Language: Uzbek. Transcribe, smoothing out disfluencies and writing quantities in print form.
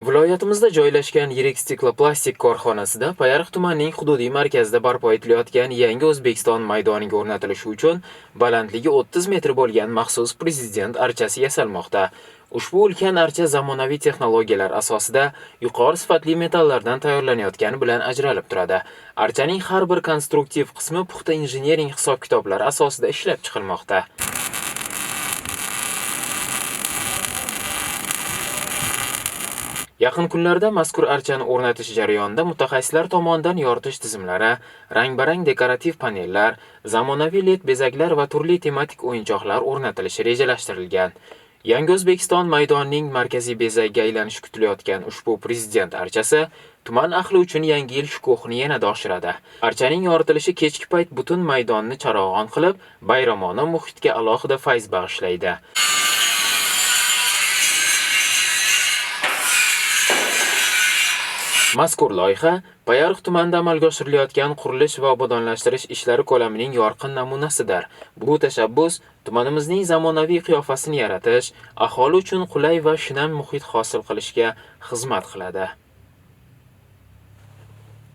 Viloyatimizda joylashgan yirik stekloplastik korxonasida Payariq tumanining hududiy markazida barpo etilayotgan Yangi O'zbekiston maydoniga o'rnatilishi uchun balandligi 30 metr bo'lgan maxsus prezident archasi yasalmoqda. Ushbu ulkan archa zamonaviy texnologiyalar asosida yuqori sifatli metallardan tayyorlanayotgani bilan ajralib turadi. Archaning har bir konstruktiv qismi puxta injiniring hisob-kitoblari asosida ishlab chiqilmoqda. Yaqin kunlarda mazkur archani o'rnatish jarayonida mutaxassislar tomonidan yoritish tizimlari, rang-barang dekorativ panellar, zamonaviy LED bezaklar va turli tematik o'yinchoqlar o'rnatilishi rejalashtirilgan. Yangi O'zbekiston maydonining markaziy bezagiga aylanishi kutilayotgan ushbu prezident archasi tuman ahli uchun yangi yil shukuhini yanada oshiradi. Archaning yoritilishi kechki payt butun maydonni charog'on qilib, bayramona muhitga alohida fayz bag'ishlaydi. Mazkur loyiha Payariq tumanida amalga oshirilayotgan qurilish va obodonlashtirish ishlari ko'lamining yorqin namunasidir. Bu tashabbus tumanimizning zamonaviy qiyofasini yaratish, aholi uchun qulay va shinam muhit hosil qilishga xizmat qiladi.